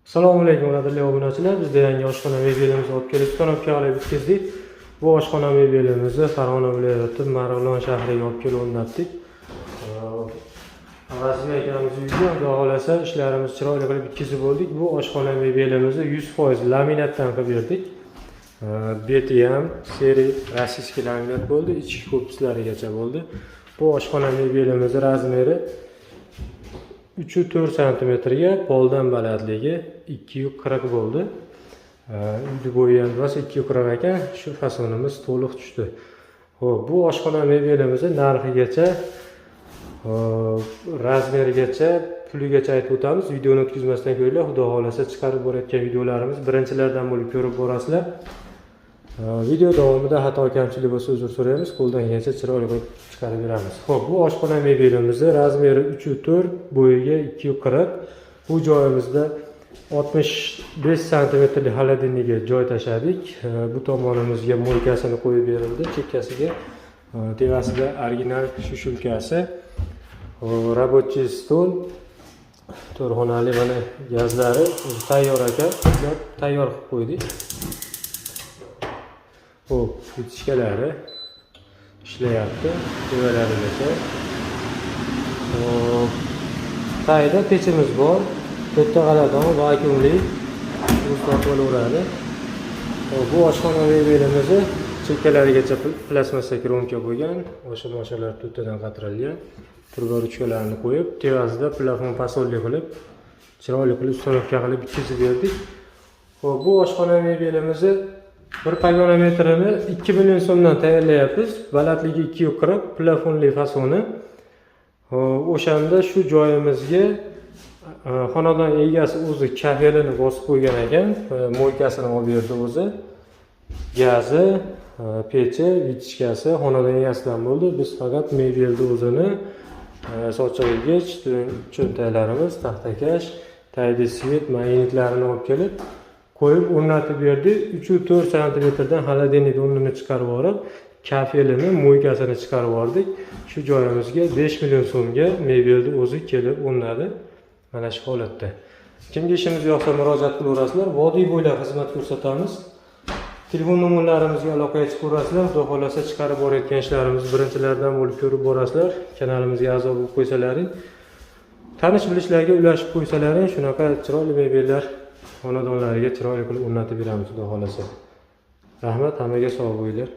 Assalomu alaykum, qadrli obunachilar. Bizda yangi oshxona mebelimizni olib kelib, установка qilib bitkazdik. Bu oshxona mebelimizni Farg'ona viloyati Marg'ilon shahriga olib kelib o'rnatdik. Rasmiy akamiz uyiga, Xudo xohlasa, ishlarimizni chiroyli qilib bitkazib bo'ldik. Bu oshxona mebelimizni 100% laminatdan qilib berdik. Beti ham серый российский laminat bo'ldi, ichki korpuslarigacha bo'ldi. Bu oshxona mebelimizni размер i 3,4 santimetrga, poldan balandligi 2,40 bo'ldi. Uyni bo'yi ham rosa 2,40 ekan, shu fasonimiz to'liq tushdi. Xo'p, bu oshxona mebelimizni narxigacha, размер igacha, puligacha aytib o'tamiz. Videoni o'tkazmasdan ko'ringlar, Xudo xohlasa, chiqarib borayotgan videolarimiz birinchilardan bo'lib ko'rib borasizlar. Video davomida xato kamchilik bo'lsa, uzr so'raymiz, qo'ldan kelgancha chiroyli qilib chiqarib beramiz. Xo'p, bu oshxona mebelimizni размер i 3,4, bo'yiga 2,40. Bu joyimizda 65 santimetrli холодильник ka joy tashladik. Bu tomonimizga мойка sini qo'yib berildi, chekkasiga, tepasida original сушилка si. Рабочий stol, to'rt xonali, mana gazlari o'zi tayyor ekan, tayyor qilib qo'ydik. Xo'p, вытяжка lari ishlayapti, tevalarigacha. Xo'p, tagida pechimiz bor. To'rtta g'aladon, vakuumli, o'zi tortib olaveradi. Xo'p, bu oshxona mebelimizni chekkalarigacha plastmassa кромка bo'lgan, o'sha moshalar to'rttadan qatirilgan. Turba ruchkalarni qo'yib, tepasida plafon fasonli qilib, chiroyli qilib установка qilib bitkazib berdik. Xo'p, bu oshxona mebelimizni bir pogona metrini 2 million so'mdan tayyorlayapmiz. Balandligi 2,40, plafonli fasoni. Xo'p, o'shanda shu joyimizga xonadon egasi o'zi kafelini bosib qo'ygan ekan, мойка sini olib berdi o'zi. Gazi, pechi, вытяжка si xonadon egasidan bo'ldi. Biz faqat mebelni o'zini, sochiq yegich, cho'ntaklarimiz, taxtakash, tagida свет, magnitlarini olib kelib qo'yib o'rnatib berdik. 3,4 santimetrdan холодильник o'rnini chiqarib yuborib, kafelini, мойка sini chiqarib yubordik. Shu joyimizga 5 million so'mga mebelni o'zi kelib o'rnadi. Mana shu holatda. Kimga ishimiz yoqsa, murojaat qilaverasizlar. Vodiy bo'ylab xizmat ko'rsatamiz. Telefon nomerlarimizga aloqaga chiqaverasizlar. Xudo xohlasa, chiqarib borayotgan ishlarimizni birinchilardan bo'lib ko'rib borasizlar. Kanalimizga a'zo bo'lib qo'ysalaring, tanish bilishlarga ulashib qo'ysalaring, shunaqa chiroyli mebellar xonadonlariga chiroyli qilib o'rnatib beramiz, Xudo xohlasa. Rahmat, hammaga, sog' bo'linglar.